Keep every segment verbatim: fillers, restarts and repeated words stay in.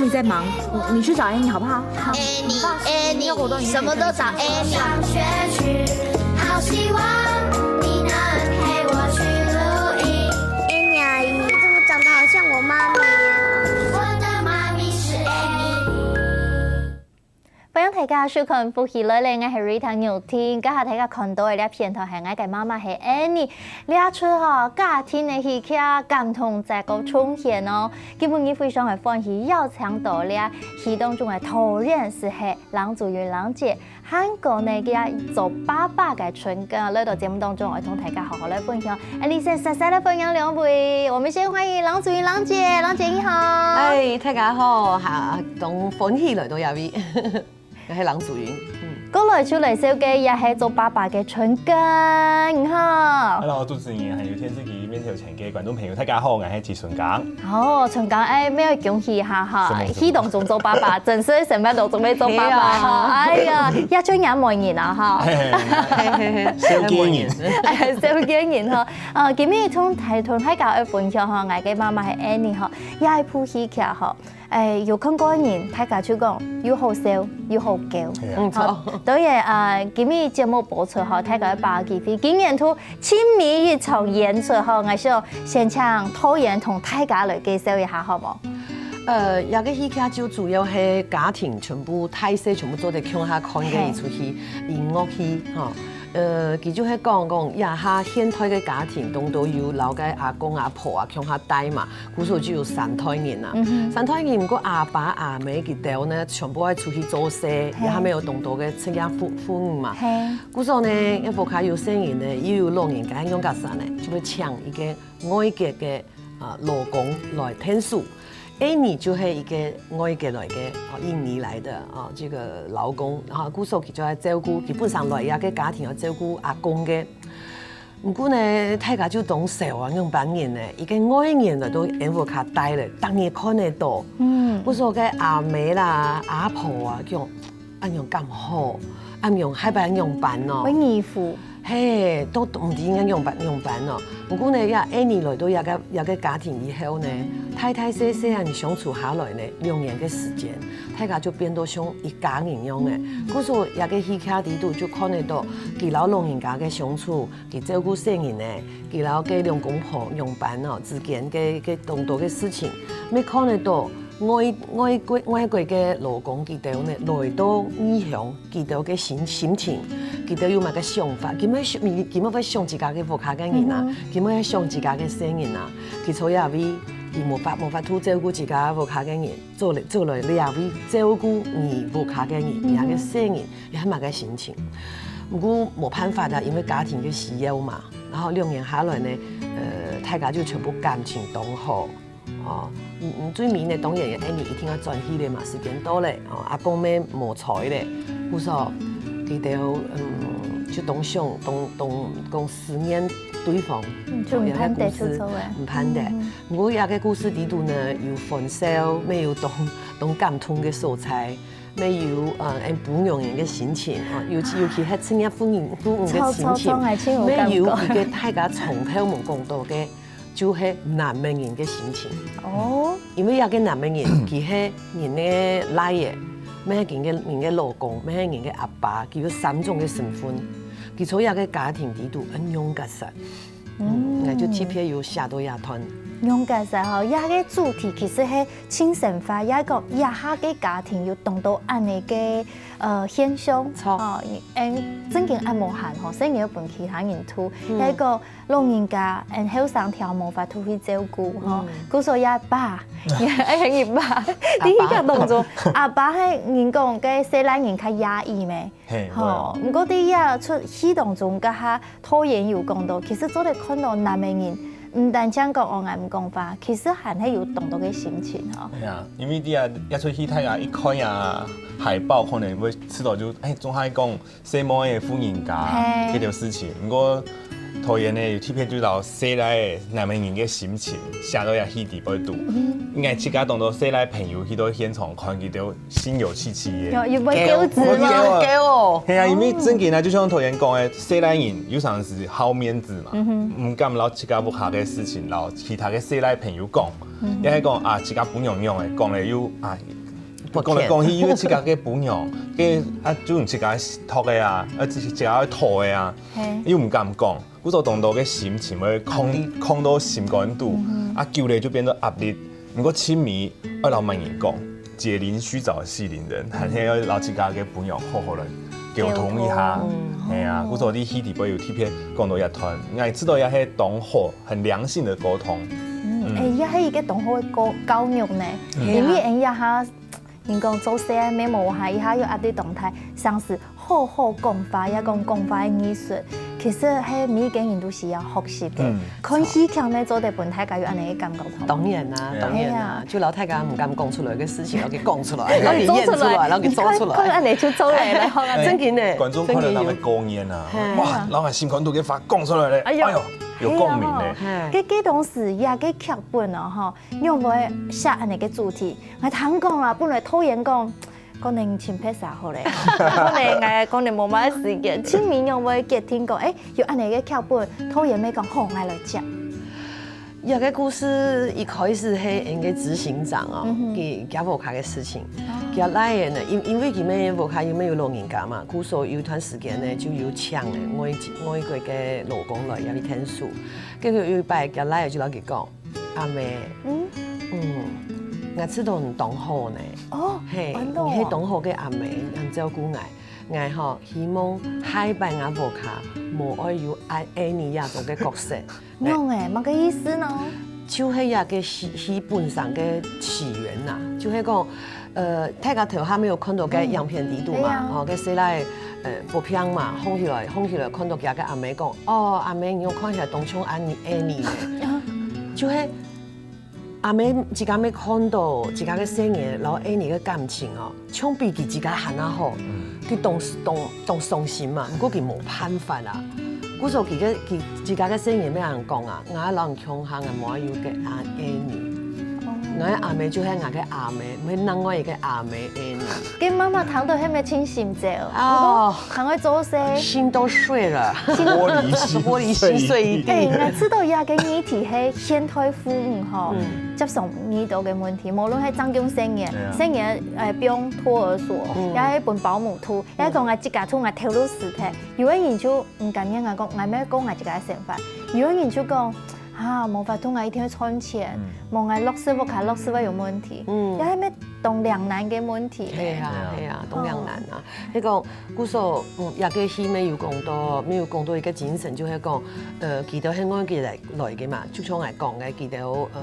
你在忙，你你去找 Annie 好不好？好，你放心，因为我都已经 Annie，Annie，什么都找 Annie。上学去，好希望你能陪我去露营。Annie 阿姨，你怎么长得好像我妈咪啊？我的妈咪是 Annie。欢迎大家收看《福氣來了》，我係 Rita 牛婷。今下大家看到个這片段係𠊎个媽媽係 Annie，這齣吼家庭个戲劇感動再過重現哦。今晡日非常个歡喜邀請到這戲當中个導演就係郎祖筠郎姐，還過呢佢做爸爸个春耕來到節目當中，愛同大家好好來分享。啊，你先細細來分享兩位，我們先歡迎郎祖筠郎姐，郎姐你好。哎，大家好，哈，當歡喜來到這位。 𠊎係郎祖筠。嗯。過來就來紹介，也係做爸爸个春耕，你好。Hello，主持人，還有電視機面頭前个觀眾朋友，大家好，𠊎係徐春耕。哦，春耕，哎，愛恭喜一下哈，什麼，什麼？戲當中做爸爸，真實生活當中愛做爸爸哈。係啊。哎呀，也就也無人啊哈。嘿，嘿，嘿。少見人。哎，少見人哈。呃，今日同大同大家愛分享哈，𠊎个媽媽係 Annie 哈，這一齣戲劇哈。 哎，有看過个人，大家就講又好笑又好噭。係啊。嗯，好，著。當然啊，今日節目播出吼，大家愛把握機會，今年度盡尾一場演出吼，𠊎想先請導演同大家來介紹一下，好無？呃，這个戲劇就主要係家庭全部大細全部做得共下看个一齣戲，嘿。音樂戲吼。呃，佢就係講講這下現代个家庭當多有摎个阿公阿婆啊共下戴嘛， 故所就有三代人啊。嗯哼。三代人，毋過阿爸阿姆佢兜呢，全部愛出去做事，嘿。也還無有當多个自家父，父母嘛。嘿。故所呢，屋下有細人呢，又有老人家樣个時呢，就會請一個外籍个，呃，老公來𢯭手。Annie就係一個外籍來个，哦，印尼來的，哦，這個老公，然後故所佢就愛照顧，基本上來這個家庭愛照顧阿公个。 毋過呢，大家就當愁啊，仰般形呢？一個外人來到𠊎屋下戴咧，逐日看得到。嗯。故所个阿姆啦、阿婆啊，講，恁樣敢好？恁樣下擺仰般哦？會疑惑。嘿，都毋知應該仰般，仰般哦。毋過呢，這Annie來到這個，這個家庭以後呢，大大細細恁相處下來呢，兩年个時間，大家就變到像一家人樣个。嗯。故所這個戲劇裡肚就看得到，佢摎老人家个相處， 佢照顧細人呢，佢摎該兩公婆仰般哦，之間个，个當多个事情，乜看得到外，外國，外國个老公佢兜呢，來到異鄉，佢兜个心，心情，佢兜有麼个想法，佢乜想，佢乜會想自家个屋下个人啊，嗯哼。佢乜會想自家个細人啊，佢在這位，佢無法，無法度照顧自家屋下个人，做來，做來這位照顧你屋下个人，嗯哼。你个細人，你係麼个心情？毋過無辦法啊，因為家庭个需要嘛。 然後兩年下來呢，呃，大家就全部感情當好。哦，嗯，嗯，最尾呢，當然，Annie一定愛轉去咧嘛，時間到咧，哦，阿公乜無在咧，故所，佢兜，嗯，就當想，當，當，當思念對方。嗯，就毋盼得出走啊。哦，這個故事，毋盼得。嗯，嗯。毋過這個故事裡肚呢，有歡笑，乜有當，當感動个所在。 乜有，呃，恁不容易个心情，哦，尤其，尤其係職業婦女，婦女个心情，著，著，著，𠊎真有感覺。乜有一個大家從頭無講到个，就係男个人个心情。哦。因為這個男个人，佢係人个倈仔，乜係人个，人个老公，乜係人个阿爸，佢有三種个身份。佢在這個家庭裡肚，恁樣結煞。 嗯，嗯。𠊎就特別有寫到這段。仰結煞吼，這個主題其實係盡生活，也講這下个家庭有當多恁樣个，呃，現象。著。哦，嗯，正經恁無閒吼，所以你要分其他人讀。嗯。也講老人家，嗯，後生條無法度去照顧吼，嗯。故所阿爸，哎，阿爸，第一個動作，阿爸係人講个細倈人較壓抑咩？ 嘿，吼，對。毋過在這齣戲當中，該下導演有講到，其實做得看到男个人，毋單淨講哦，𠊎毋講話，其實還係有當多个心情吼。係啊，因為這，這齣戲大家一看啊，海報可能會知道就，哎，總係講細妹个婦人家，嘿。這條事情。毋過，導演呢，有特別就摎細賴仔男仔人个心情寫到這戲底背肚。𠊎自家當多細賴朋友去到現場看，佢兜心有戚戚个。有，有會噭眵嗎？噭哦。係啊，因為正經啊，就像導演講个，細賴人有常時好面子嘛，毋敢摎自家屋下个事情摎其他个細賴朋友講，也係講啊，自家餔娘仰仔，講了又啊，講來講去又自家个餔娘，个啊，就自家擇个啊，啊，自家愛討个啊，又毋敢講。 故所當多个心情會囥，囥到心肝肚，啊久了就變做壓力。毋過盡尾愛摎麼人講，解鈴須找繫鈴人，還係愛摎自家个餔娘好好來溝通一下。係啊，故所在戲底背有特別講到這段，𠊎知道這係當好、很良性的溝通。嗯，欸，這係一個當好个教，教育呢，因為𠊎這下 人講做細妹無下，這下有壓力當大，常時好好講話，也講講話个藝術，其實係每一個人都需要學習个。看戲劇呢，做得分大家有恁仔个感覺，當然啦，當然啦，就摎大家毋敢講出來个事情，摎佢講出來，摎佢演出來，摎佢做出來。看恁仔就做來了，好啊。正經呢，觀眾看了正經有。當會過癮啊！哇，摎𠊎心肝肚个話講出來了，哎喲，有共鳴呢。該，該當時這個劇本哦，吼，仰會寫恁仔个主題？ 𠊎聽講啊，本來導演講，可能請別儕好了，可能𠊎可能無麼个時間，盡尾仰會決定講，欸，有恁仔个劇本，導演乜講好，𠊎來接。這個故事一開始係𠊎个執行長哦，佢，佢屋下个事情，佢倈仔呢，因，因為佢乜屋下又乜有老人家嘛，故所有一段時間呢，就有請个外，外國个勞工來這位𢯭手。結果有一擺，佢倈仔就摎佢講， 阿姆，嗯，𠊎知道你當好呢。哦，係，你係當好个阿姆，恁照顧𠊎。𠊎吼，希望下一擺吾屋下無愛有恁，恁仔這種个角色。仰仔，麼个意思呢？就係這個戲，戲本身个起源吶，就係講，呃，大家頭下乜有看到个影片底肚嘛，哦，該細賴，呃，發病嘛，䟘起來，䟘起來，看到厥个阿姆講， 哦，阿姆，你看起來當像恁仔呢。就係阿姆自家乜看到自家个細人摎恁仔个感情哦，像比佢自家還較好，佢當，當，當傷心嘛，毋過佢無辦法啊。故所佢个，佢自家个細人乜恁講啊，𠊎摎你共下，𠊎無愛有个恁仔。𠊎个阿姆就係𠊎个阿姆，毋係另外一個阿姆恁仔。 該媽媽聽到係毋係盡心焦？哦，還愛做事，心都碎了，玻璃心，玻璃心碎一地。欸，𠊎知道這個議題係現代婦女吼，接常遇到个問題，無論係正經細人，細人，呃，放托兒所，也係分保姆渡，也係講𠊎自家渡𠊎頭路死忒，有个人就毋甘願啊，講𠊎乜過𠊎自家个生活，有个人就講， 啊，無法度，𠊎一定愛賺錢，無𠊎落實屋下，落實會有問題，也係乜當兩難个問題。係啊，係啊，當兩難啊。係講，故所，嗯，這個戲乜有講到，乜有講到一個精神，就係講，呃，佢兜係外國來，來个嘛，就像𠊎講个，佢兜，呃，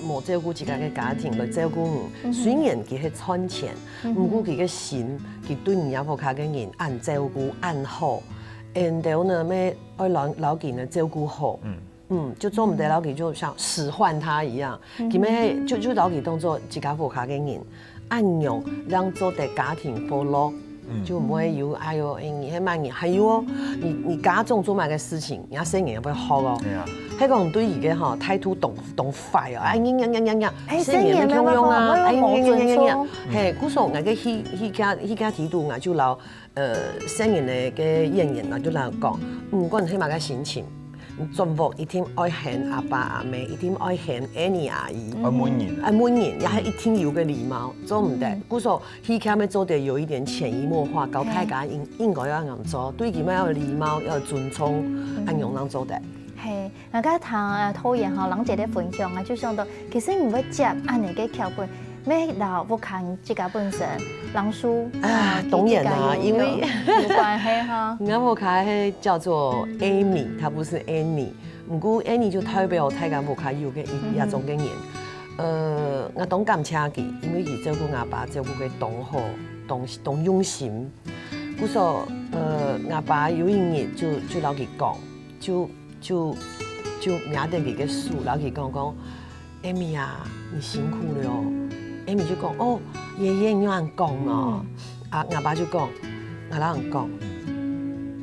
無照顧自家个家庭來照顧你。雖然佢係賺錢，毋過佢个心，佢對你這屋下个人恁照顧、恁好，然後呢，乜愛摎，摎佢呢照顧好。 嗯，就做毋得摎佢就像使喚他一樣，佢乜就，就摎佢當做自家屋下个人，恁樣正做得家庭和樂，就毋會有，哎喲，哎，你係麼人，還有哦，你，你家中做麼个事情，人家細人也會學哦。係講對佢个吼，態度當，當壞哦，哎，呀呀呀呀呀，哎，細人乜共樣啊，細人乜無尊重。哎，呀呀呀呀呀，係，故所𠊎个戲，戲劇，戲劇底肚，𠊎就摎 呃，細人仔个演員啊，就摎佢講，毋管係麼个心情，你轉屋一定愛喊阿爸阿姆，一定愛喊Annie阿姨，愛問人啊。愛問人，也係一定有个禮貌，做毋得。故所戲劇乜做得有一點潛移默化，教大家應，應該愛恁樣做，對佢乜愛有禮貌，愛有尊重，恁樣正做得。係， 𠊎頭下聽，呃，導演吼，郎姐个分享啊，就想到，其實你會接恁仔个劇本，乜摎屋下人自家本身，人事，啊，呃，當然啦，佢自家有，因為有關係哈。𠊎屋下係叫做Amy，她不是Annie。毋過Annie就代表大家屋下有个一，嗯哼。一種个人。呃，𠊎當感謝佢，因為佢照顧𠊎爸，照顧个當好，當，當用心。故所，呃，𠊎爸有一日就，就摎佢講，就 就，就摸等佢个手，摎佢講講：「Amy啊，你辛苦了哦。」Amy就講：「哦，爺爺，你仰恁講哦？」啊，𠊎爸就講：「𠊎摎你講，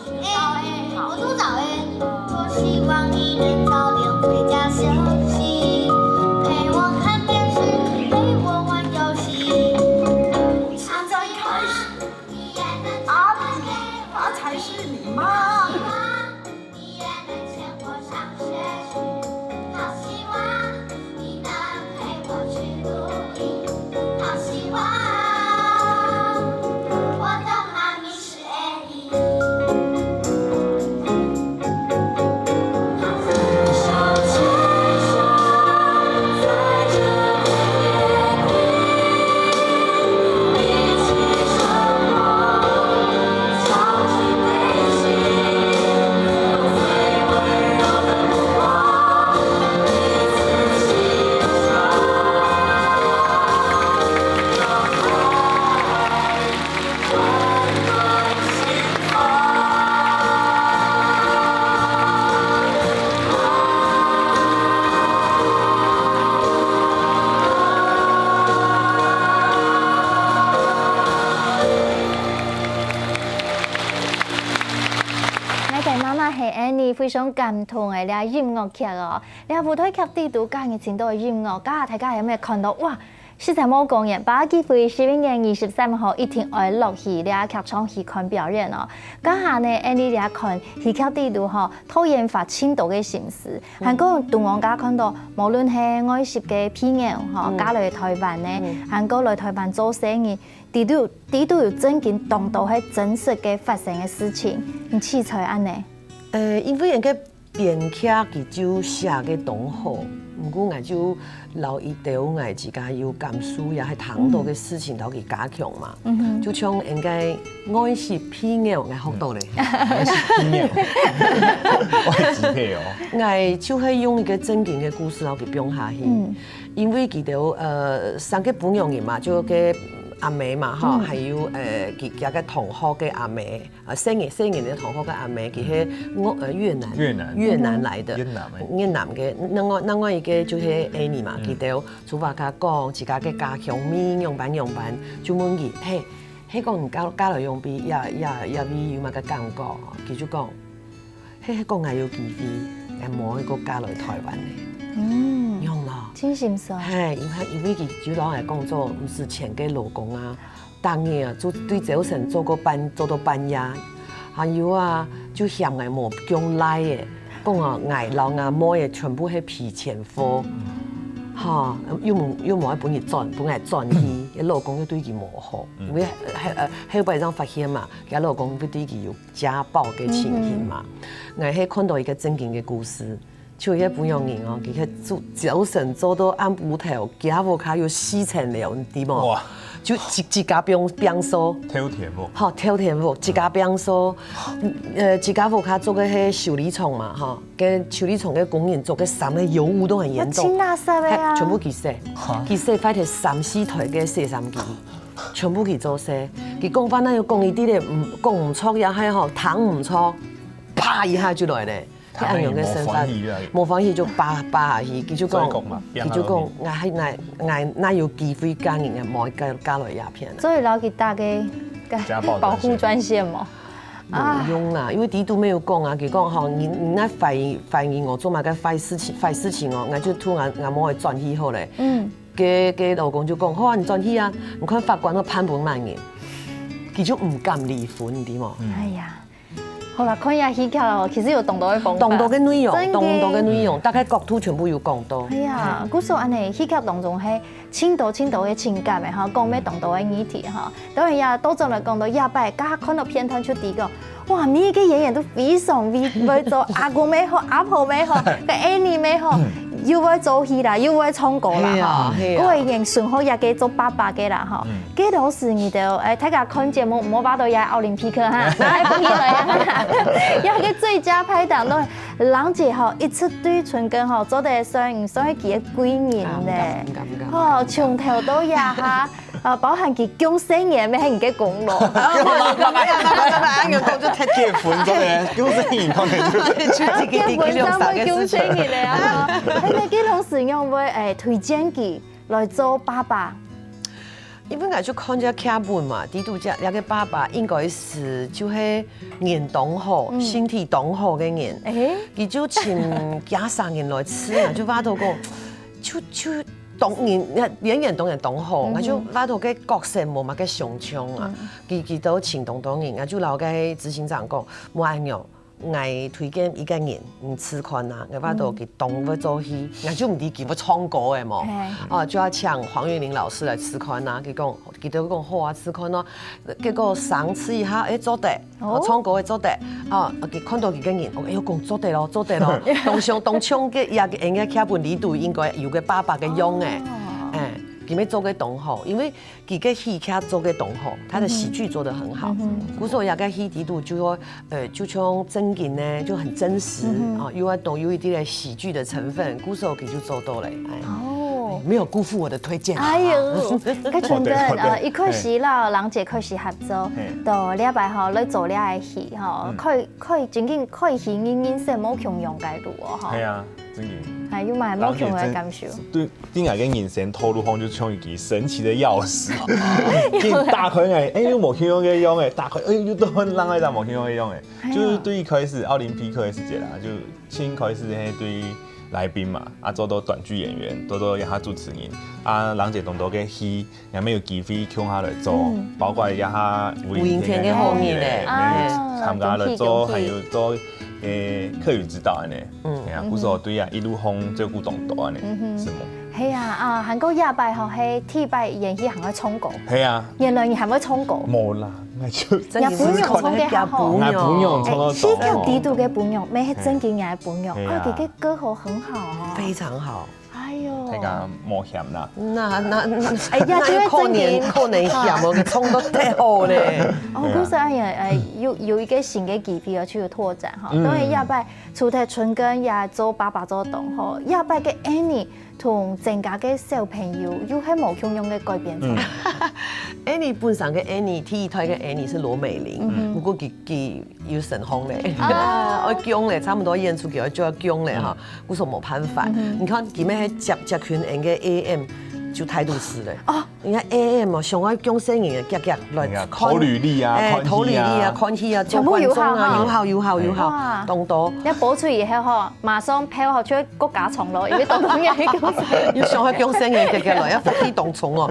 我住早欸。我希望你能早点回家休息，陪我看电视，陪我玩游戏。现在开始，阿比，他才是你妈。𠊎个媽媽係Annie，非常感動个這音樂劇哦。這舞台劇裡肚加入盡多个音樂，該下大家有無看到？哇， 實在無講个，把握機會，十一月二十三號一定愛落去這劇場去看表演哦。該下呢，𠊎俚這看戲劇裡肚吼，導演花盡多个心思，還過同樣家看到，無論係外籍个朋友吼，嫁來台灣呢，還過來台灣做生意，裡肚裡肚有真經當多係真實个發生个事情，你試著恁呢？呃，因為𠊎个 編劇佢就寫个當好，毋過𠊎就摎一兜𠊎自家有感受也係聽到个事情摎佢加強嘛。就像𠊎个外籍朋友，𠊎學到咧，外籍朋友，外籍配偶，𠊎就係用一個真經个故事摎佢放下去。因為佢兜呃三個枋仔人嘛，就个阿姆嘛吼，還有呃佢佢个同學个阿姆， 啊，細人細人个同學个阿姆，佢係我呃越南越南越南來个，越南个，越南个，另外另外一個就係Annie嘛，佢兜就話佢講自家个家鄉味仰般仰般，就問佢，嘿，係講你嫁嫁來這位也也也位有麼个感覺？佢就講，嘿，係講𠊎有機會，𠊎無愛過嫁來台灣个，嗯，樣咯，真心酸。嘿，因為因為佢就摎𠊎講做，毋係前个老公啊， 逐日啊，就對朝晨做到半做到半夜，還有啊，就嫌𠊎無降倈仔，講啊，𠊎摎吾妹仔全部係賠錢貨，哈，又無又無愛分佢轉，分𠊎轉去，佢老公又對佢無好，因為後呃後擺正發現嘛，佢老公會對佢有家暴个情形嘛，𠊎係看到一個真經个故事。 就係該枋仔人哦，佢个做朝晨做到暗晡頭，厥屋下有四層樓，你知無？哇！就一一家平平數，透天屋，吼，透天屋，一家平數，呃，一家屋下做个係修理廠嘛，吼，該修理廠个工人做个衫个油污都還嚴重，真垃圾个啊！全部佢洗，佢洗壞忒三四台个洗衫機。 全部佢做事，佢講話哪有講一滴咧，毋，講毋著也係吼，聽毋著，啪一下就來咧。佢恁樣个生活，無歡喜就來。無歡喜就啪，啪下去，佢就講，所以講嘛，佢就講，𠊎還，𠊎，𠊎哪有機會嫁人啊，無嫁，嫁來這片啊。所以摎佢打个家暴專線。保護專線嘛。啊。無用啦，因為裡肚無有講啊，佢講吼，你，你若懷疑，懷疑𠊎做麼个壞事情，壞事情哦，𠊎就同𠊎，𠊎某仔轉去好咧。嗯。 該，該老公就講：「好啊，你轉去啊，你看法官會判分麼人。」佢就毋敢離婚，你知無？哎呀，好啦，看這戲劇哦，其實有當多个方法。當多个內容，真个。當多个內容，大概角度全部有講到。哎呀，故所恁呢，戲劇當中係盡多盡多个情感个吼，講乜當多个議題吼。當然呀，倒轉來講到這擺，剛剛看到片段就知講， 哇，每一個演員都非常會，會做阿公乜好，阿婆乜好，个Annie乜好，又會做戲啦，又會唱歌啦，係啊，吼。係啊。各位演順好也个做爸爸个啦，吼。嗯。該老師你兜，哎，大家看節目，莫忘到也奧林匹克哈，拿來分佢來啊，也个最佳拍檔，都蘭姐吼，一直對春耕吼，做得算，算係佢个貴人呢。啊，毋敢，毋敢，毋敢，吼，毋敢。從頭到尾哈， 啊，包含佢降細人，乜係你个功勞。啊，毋係，毋係，恁樣講就忒過分，真个，降細人可能就，就這個，這個兩三個事情。降細人个啊，恁樣，該老師仰會，哎，推薦佢來做爸爸？因為𠊎就看這劇本嘛，裡肚這，這個爸爸應該係就係人當好，嗯。身體當好个人。哎。佢就請幾儕人來試啊，就話到講，就，就 當然，演員當然當好，嗯哼。𠊎就話到个角色無麼个相像啊。嗯。佢，佢都請當多人，𠊎就摎該執行長講，無恁樣，𠊎推薦一個人，你試看啊。𠊎話到佢當會做戲，𠊎就毋知佢會唱歌个無。嘿。啊，就愛請黃韻玲老師來試看啊。佢講，佢都講好啊，試看咯。結果上試一下，哎，做得。 哦。哦，唱歌个做得，啊，佢看到佢个人，哦，哎喲，講做得咯，做得咯，當像，當像个，呀，个，應該劇本裡肚應該有个爸爸个樣誒。哦。哎，佢乜做个當好，因為佢个戲劇做个當好，他的喜劇做得很好。嗯哼。故所這個戲裡肚就說，呃，就像正經呢，就很真實，嗯哼。啊，又愛當有一點點喜劇的成分，故所佢就做到了，哎。哦。沒有辜負我的推薦。哎喲，該春耕，好的，好的。呃，一開始啦，嘿。蘭姐開始合作，嘿。到這擺吼，來做這個戲。 吼，嗯。開，開，真經開啟你人生無共樣个路哦，吼。係啊，真經。還有麼个無共樣个感受？對，對𠊎个人生道路項就像一個神奇个鑰匙，緊打開來，哎，又無共樣个樣誒，打開，哎，又到另外一隻無共樣个樣誒。係啊。就係對一開始奧林匹克个時節啦，就先開始係對來賓嘛，啊，做到短劇演員，做到這下主持人，啊，蘭姐當多个戲， 𠊎乜有機會共下來做，嗯。包括這下吳吳映天个好日仔，吳映天个好日仔，啊，乜有參加來做，恭喜，恭喜。還有做，誒，客語指導恁呢。嗯。係啊，嗯哼。故所對啊，一路項照顧當多恁呢，嗯哼。係無？係啊，啊，還過這擺吼，係第一擺演戲還會唱歌。係啊。原來你還會唱歌。無啦，𠊎就真个係，你本人唱得較好。𠊎本人唱得到。誒，戲劇裡肚个本人，乜係真个你个本人。係啊。啊，佢个歌喉很好哦。非常好。 哎喲。大家莫嫌啦。那，那，哎呀，那有可能，這個正經。可能嫌哦，佢唱到忒好呢。哦，故所恁樣，呃，有，有一個新个機會要去拓展哈。嗯。當然，這擺除忒春耕也做爸爸做得當好，這擺个Annie同增加个小朋友又係無共樣个改變。嗯。Annie本身个Annie，第一胎个Annie係羅美玲，嗯哼。不過佢，佢 有身項咧，啊。愛降咧，差毋多演出期愛就愛降咧哈，嗯。故所無辦法。嗯哼。你看，佢乜係接，接近𠊎个A M就態度死咧。哦。人家A M哦，想愛降細人个，遽遽來看，人家投履歷啊，哎，看戲啊。投履歷啊，看戲啊，全部有效哈。做觀眾啊，有效，有效，有效，哇。當多。該播出以後吼，馬上票吼，就會過加長咯，因為當多人去降細人。又想愛降細人，遽遽來，愛福氣當重哦。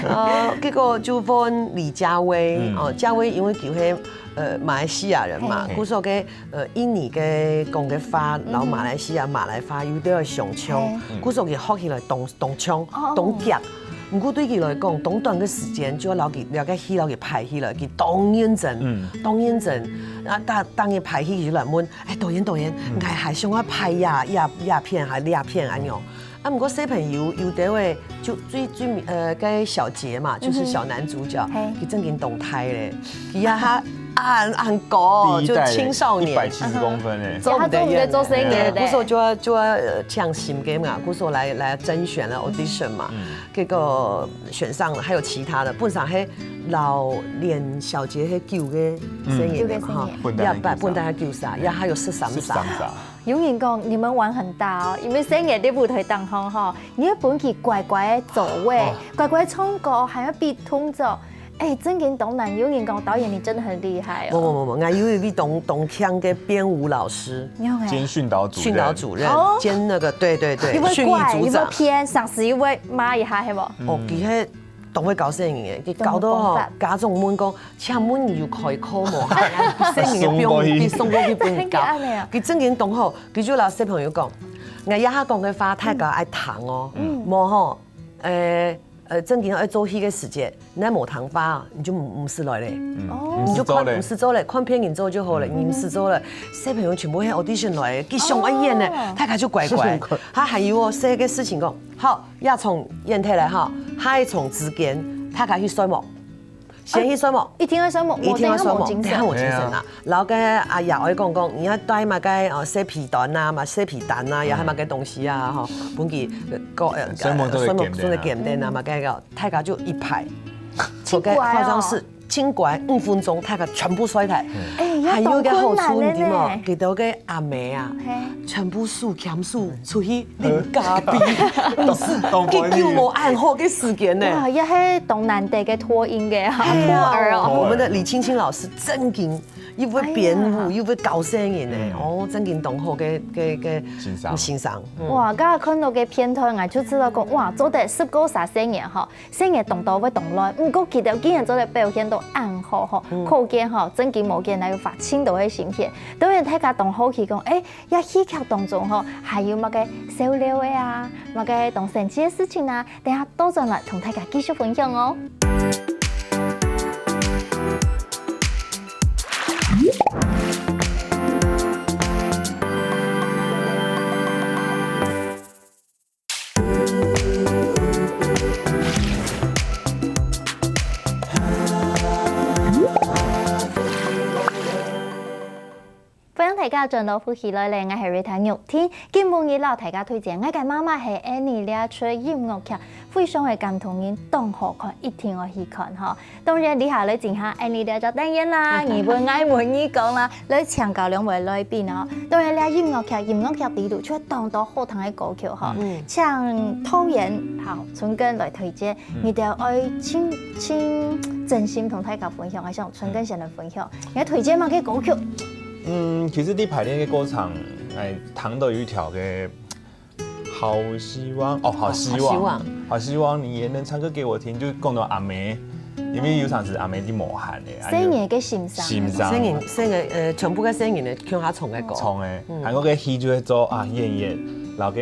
呃，結果就問李佳薇，嗯。哦，佳薇因為佢係 呃，馬來西亞人嘛，嘿。故所个，呃，印尼个講个話，嗯。摎馬來西亞馬來話有兜仔相像，嘿。故所佢學起來當，當像，哦。當遽。毋過對佢來講，當短个時間就愛摎佢，了解戲摎佢排起來，佢當認真，嗯。當認真。啊，當，當佢排戲，佢就來問，哎，導演，導演，嗯。𠊎還想愛排呀，呀，呀片，還這片恁樣。 啊，毋過小朋友有兜仔就最，最，呃，該小傑嘛，就是小男主角，嗯哼。嘿。佢正經當大咧，佢啊，很很高，就青少年，一百七十公分哎，做毋得演。做毋得做生意的。故所就要就要呃抢心个嘛，故所来来甄选了 audition 嘛，结果选上了，还有其他的，本上还老脸小姐还九个生意的嘛哈，九个生意。也不本来还九啥，也还有十三啥。十三啥。有人讲你们玩很大哦，因为生意的舞台当中哈，你要本体乖乖走位，乖乖唱歌，还要比动作。 哎，正经当难，有人讲导演你真的很厉害哦。不不不不，俺有一位当当强的编舞老师，兼训导主任，训导主任兼那个对对对，训育组长，又会怪，又会偏，上司又会骂一下，系不？哦，佢係当会搞生意个，佢搞到吼，家长问讲，请问你有开课无？生意个不用，佢送过去分人搞。佢正经当好，佢就老小朋友讲，俺一下讲个话，大家爱听哦，无吼，呃。 呃，正经要做戏个时节，你若无听话，你就毋毋使来咧。哦，你就看毋使做咧，看别人做就好了，你毋使做了。小朋友全部係 audition 来个，佢想要演呢，大家就乖乖。他还有哦，这个事情讲，好，夜场演忒了哈，下一场之间，大家去睡目，先去睡目，一定要睡目，一定要睡目，无精神。等下无精神啊。 然后个阿爷哀讲讲，你要带么个哦，洗被单啊，嘛洗被单啊，也还么个东西啊，吼，分佢个呃，睡目做得简单啊，睡目做得简单啊，么个个，大家就一排，这个化妆室，真乖哦，五分钟，大家全部睡忒。哎，还有一个好处，你知道吗？给到个阿妹啊，全部手牵手出去啉咖啡，毋是，当然，佢就无恁好个时间呢。哇，也系当难得个脱音个哈，哎呀，脱耳哦。我们的李青青老师正经 又会编舞，哎呀，又会搞生意呢，哦，正经当好个个个先生，先生。哇，刚刚看到个片段啊，就知道讲，哇，做得十个啥生意吼，生意当多会当乱，不过佢兜竟然做得表现到恁好吼，可见吼，正经无见来有发青豆个心血。当然大家当好奇讲，哎，呀，戏剧当中吼，还有么个笑料个啊，么个当生趣个事情啊，等下倒转来同大家继续分享哦。 欢迎大家转到福喜来了，我系Rita玉婷。今晡日摎大家推荐，我个妈妈系Annie这齣音乐剧，非常个感动人，当好看，一定要去看吼。当然，接下来进行Annie这只单元啦，你问爱问你讲啦，来请教两位来宾哦。当然，这音乐剧，音乐剧里头，就有当多好听个歌曲吼。嗯，请导演，好，春根来推荐，你就爱请请真心同大家分享，还想春根先来分享。 你要推荐么个歌曲？嗯，其实在排练个过程，哎，听到有一条个好希望，哦，好希望，好希望，好希望你也能唱歌给我听，就讲到阿妹，因为有当时阿妹就无閒个，啊，声音个心声，心声，声音，声音，呃，全部个声音呢，共下唱个歌，唱个，嗯，还有个戏就会做啊，演员，然后个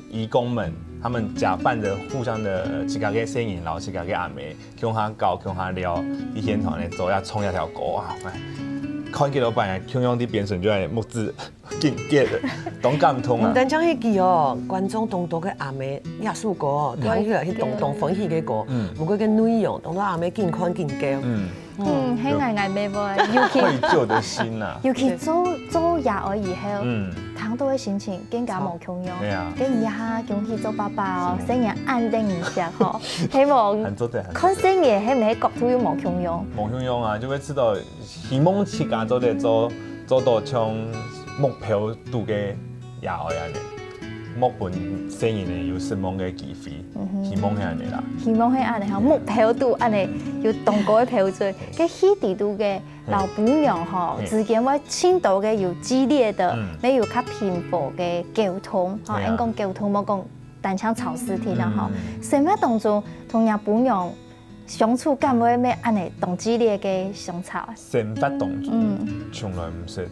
义工们，他们假扮的互相的自家个声音，然后自家个阿妹。 共下搞，共下聊，一天团咧做，要唱一条歌啊！哎，看见老板啊，共样的变成就系目汁紧结的，当感动啊！毋单淨係佢哦，觀眾當多个阿妹，這首歌哦，聽起來係當當歡喜个歌，嗯，毋過个內容，當多阿妹緊看緊噭。嗯，嗯，係𠊎𠊎妹妹，尤其愧疚的心啊，尤其做做爺哀以後，嗯，聽到个心情更加無 共樣。對啊，跟你哈恭喜做爸爸哦，生日恁得人惜吼，希望很做得很做得看生日係毋係角度又無共樣。無共樣啊，就會知道希望自家做得做做到像目標肚个爺哀恁呢，莫分生日呢有失望个機會，希望係恁呢啦。希望係恁呢吼，目標肚恁呢有當高个標準，个戲底肚个 老餔娘吼，之間會盡多个有激烈的，乜有較平和个溝通，吼，應講溝通，莫講單淨吵事體啦吼。生活當中同若餔娘相處，敢會乜恁呢當激烈个相吵啊？生活當中，嗯，從來毋識，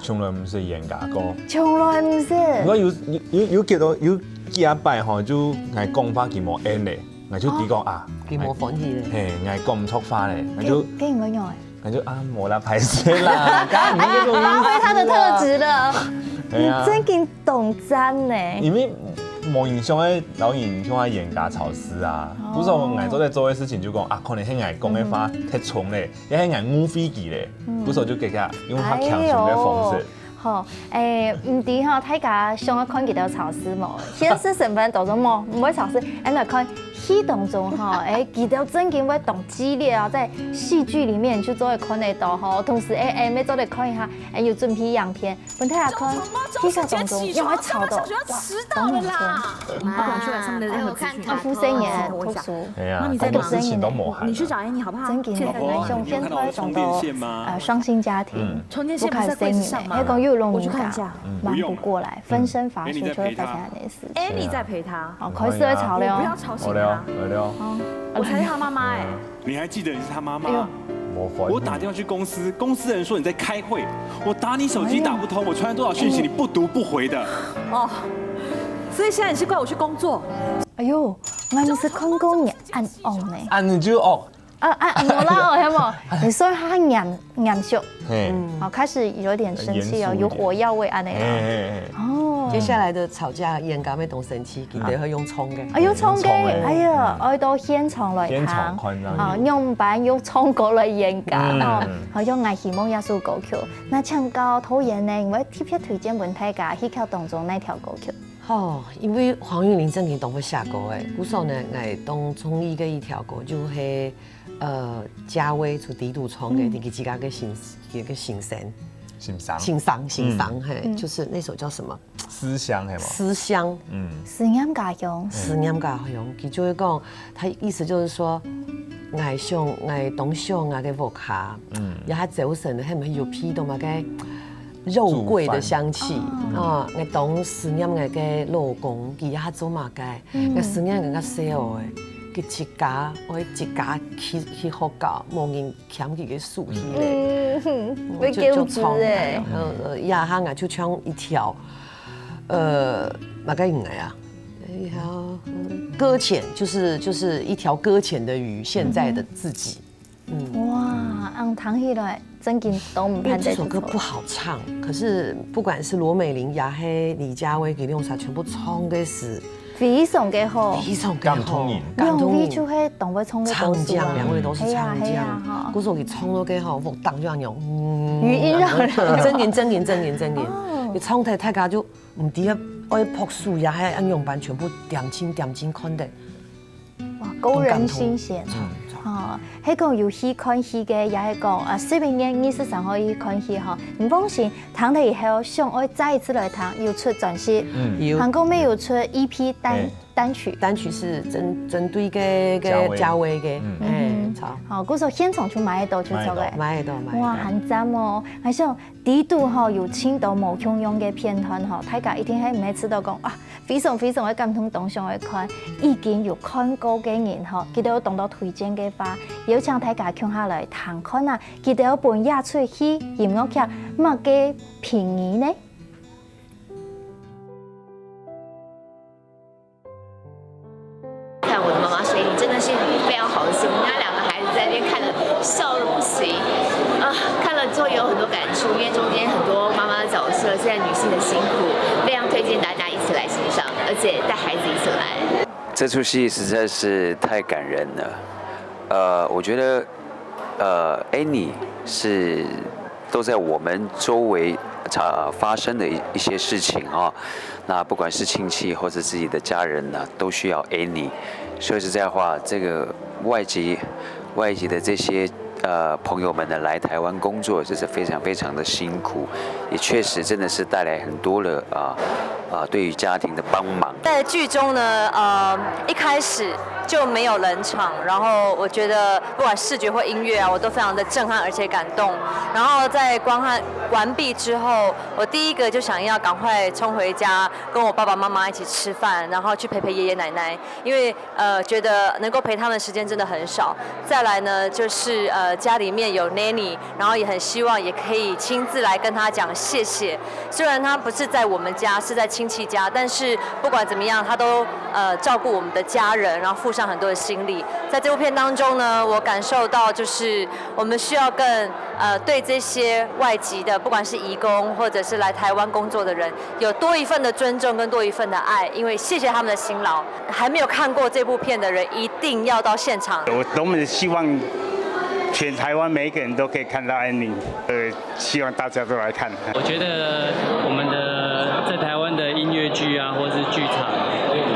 從來毋識冤家過，從來毋識。毋過有有有有幾多有幾下擺吼，就𠊎講話佢無應咧，𠊎就知講啊，佢無歡喜咧，嘿，𠊎講毋著話咧，𠊎就跟你們用哎。 感覺啊，無啦，敗勢啦，剛剛你那種意思啊。發揮他的特質了。哎呀，你真經當讚呢。因為無影響个，摎人像啊冤家吵事啊。不是說𠊎做得做个事情就講啊，可能係𠊎講个話忒衝咧，也係𠊎誤會佢咧。不是說就給他用較強勢个方式。吼，誒，毋知吼，大家想愛看佢兜吵事無？現實身份當中無，毋會吵事。恁來看戲當中吼，誒，佢兜正經會當激烈哦，在戲劇裡面就做得看得到吼。同時，誒，誒，也做得看一下，誒，有準備影片， 分大家看，戲劇當中用个吵到，哇，當嚴重。你不敢去玩上面的任何资讯。哎我看看二十四年哎呀，那你在忙什麼事情都無閒。你去找 Annie 好不好？真的现在很难用，现在总都呃双薪家庭，嗯充电线不是在格子上吗？不开声音耶，那个又弄我去看一下。忙不过来，分身乏术就会发生这样的事情。哎，你在陪他，哦，开始会吵了哦。不要吵醒他。好了，好了。我才是他妈妈哎。你还记得你是他妈妈？哎呦我怀疑我打电话去公司，公司人说你在开会。我打你手机打不通，我传了多少讯息你不读不回的。哦，所以现在你是怪我去工作？哎呦，我们是看过你暗红呢。啊，你就哦，啊啊，我啦，我有没有？你说他严严肃，嘿，好，开始有点生气哦，严肃一点有火药味按呢嘿哦。嘿嘿，哦，接下来的吵架，演员个当生气，佢哋会用冲个。哎呦，冲个，冲个哎呀，爱到现场来现场谈，看这样啊，用板用冲过来演讲嗯哦，好用爱希望耶稣歌曲。那唱歌导演呢，你会特别推荐分大家戏曲当中哪条歌曲？哦，因为黄韵玲正经当会写歌诶，故所呢，我当中意个一条歌就系呃嘉威就第一度唱个，佢自家个心个心声，心伤，心伤心伤，嘿，就是那首叫什么？思乡，嘿嘛，思乡。嗯，思念家乡。思念家乡，佢就会讲，他意思就是说，我想，我当想我个屋下，嗯，也还走神的，还没有鼻到么个肉桂的香气啊，我当思念我个老公，佢也做么个，我思念我个小孩，佢自家，我自家去去学校，无人 牵佢个手去咧，嗯，我会救子哎。呃，呀，他啊，就像一条，呃，哪个音乐啊？一条搁浅，就是就是一条搁浅的鱼，现在的自己。哇，恁听起来正经都毋因为盼得这首歌不好唱，可是不管是罗美玲、雅黑、李佳薇、给六傻，全部唱的是非常个好，非常感动人两位就会懂会唱个唱将，两位都是唱嘿呀嘿呀将。哈，故所佢唱到个吼，我当就要用，嗯余音绕梁。真紧真紧真紧真紧，你唱太大家就唔知啊，爱拍手呀，还要用板全部点睛点睛看的。哇，勾人心弦。嗯，哦，迄个有去看戏个，也係讲啊，十一月二十三号去看戏哈。你放心，听了以后想爱再一次来听，有出专辑，嗯，有韩国妹有出E P单哎单曲，单曲是针针对个个嘉威嘉威个，嗯哎，操，好，故所现场就买得到就走个买得到。买得到买得到。哇，很赞哦！而且底肚吼有听到無共样个片段吼，大家一定係毋係知道讲啊，非常非常个感动，當想愛看。已經有看過个人吼，佢兜有當多推薦个話，邀請大家共下來聽看啊，佢兜本這齣戲音樂劇麼个評語呢？ 看我的妈妈声音真的是非常好的戏，我们家两个孩子在那边看了笑得不行啊，看了之后也有很多感触，因为中间很多妈妈的角色是在女性的辛苦，非常推荐大家一起来欣赏，而且带孩子一起来。这出戏实在是太感人了。呃，我觉得，呃，Annie 是都在我们周围啊发生的一一些事情哦。那不管是亲戚或者自己的家人呢，都需要 Annie。说实在话，这个外籍外籍的这些呃朋友们呢，来台湾工作，这是非常非常的辛苦，也确实真的是带来很多的啊啊、对于家庭的帮忙。在剧中呢，呃，一开始就没有冷场，然后我觉得不管视觉或音乐啊，我都非常的震撼而且感动。然后在观看完毕之后，我第一个就想要赶快冲回家，跟我爸爸妈妈一起吃饭，然后去陪陪爷爷奶奶，因为呃，觉得能够陪他们时间真的很少。再来呢，就是呃，家里面有 nanny，然后也很希望也可以亲自来跟他讲谢谢。虽然他不是在我们家，是在亲亲戚家，但是不管怎么样，他都呃照顾我们的家人，然后付上很多的心力。在这部片当中呢，我感受到就是我们需要更呃对这些外籍的，不管是移工或者是来台湾工作的人，有多一份的尊重跟多一份的爱，因为谢谢他们的辛劳。还没有看过这部片的人，一定要到现场。我多么希望全台湾每一个人都可以看到 Annie，呃，希望大家都来看。我觉得我们的在台湾的音乐剧啊，或是剧场，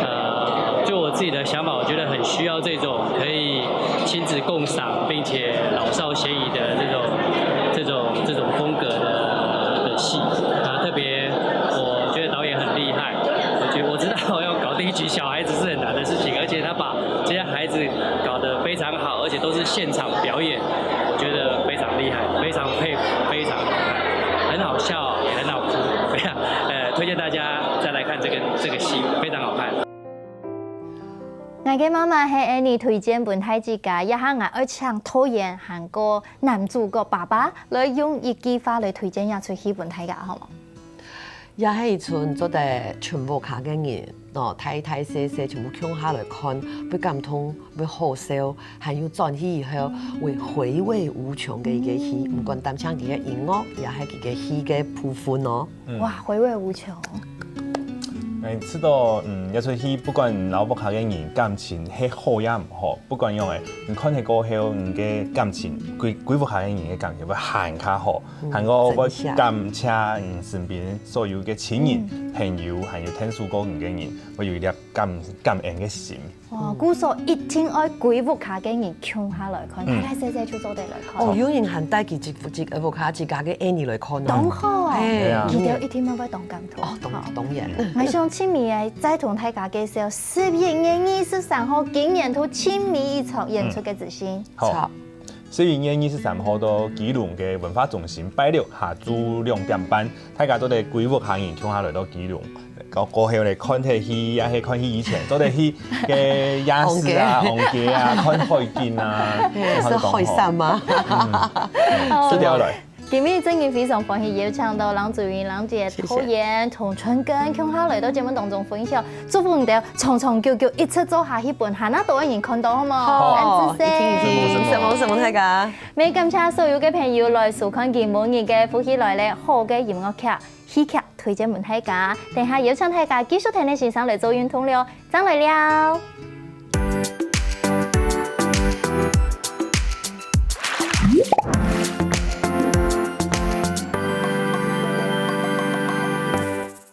呃，就我自己的想法，我觉得很需要这种可以亲子共赏，并且老少咸宜的这种这种这种风格的的戏啊。特别我觉得导演很厉害，我觉我知道要搞定一群小孩子是很难的事情，而且他把这些孩子搞得非常好，而且都是现场表演，我觉得非常厉害，非常佩服，非常厉害，很好笑，也很好哭，非常呃推荐大家再来看这个这个戏，非常好看。 𠊎个媽媽係恁呢推薦分大自家，這下𠊎愛請導演還過男主角爸爸來用一句話來推薦這齣戲分大家，好無？也係一齣做得全屋下个人，喏，大大細細全部共下來看，會感動，會好笑，還有轉去以後會回味無窮个一个戲。毋管單淨佢个音樂，也係佢个戲个部分哦。哇，回味無窮。 哎，知道，嗯，這齣戲不管你摎屋下个人感情係好也毋好，不管樣个，你看戲過後，你个感情，歸歸屋下个人个感情會還較好，還過會感謝你身邊所有个親人、朋友，還有𢯭手過你个人，會有一粒感感恩个心。哇，故所一定愛歸屋下个人共下來看，大大細細就做得來看。哦，有人還帶佢自己屋下自家个Annie來看哦。當好啊！係啊。佢兜一定會當感動。哦，當當然。 𠊎想盡尾个再同大家介紹十一月二十三號今年度盡尾一場演出个資訊。好，十一月二十三號到基隆个文化中心，拜六下晝兩點半，大家做得歸屋下人共下來到基隆，過過後來看戲，也係看戲以前，做得去个夜市啊、逛街啊、看海景啊，係海參嗎？食掉來。 今日真个非常歡喜邀請到郎祖筠、郎姐導演同春根共下來到節目當中分享，祝福你兜長長久久一直做下去，分還較多个人看到，好無？好，恁仔細。什麼什麼大家。也感謝所有个朋友來收看今晡日个福氣來了好个音樂劇、戲劇推薦分大家。等下邀請大家繼續跈等先生來做運動了，正來尞。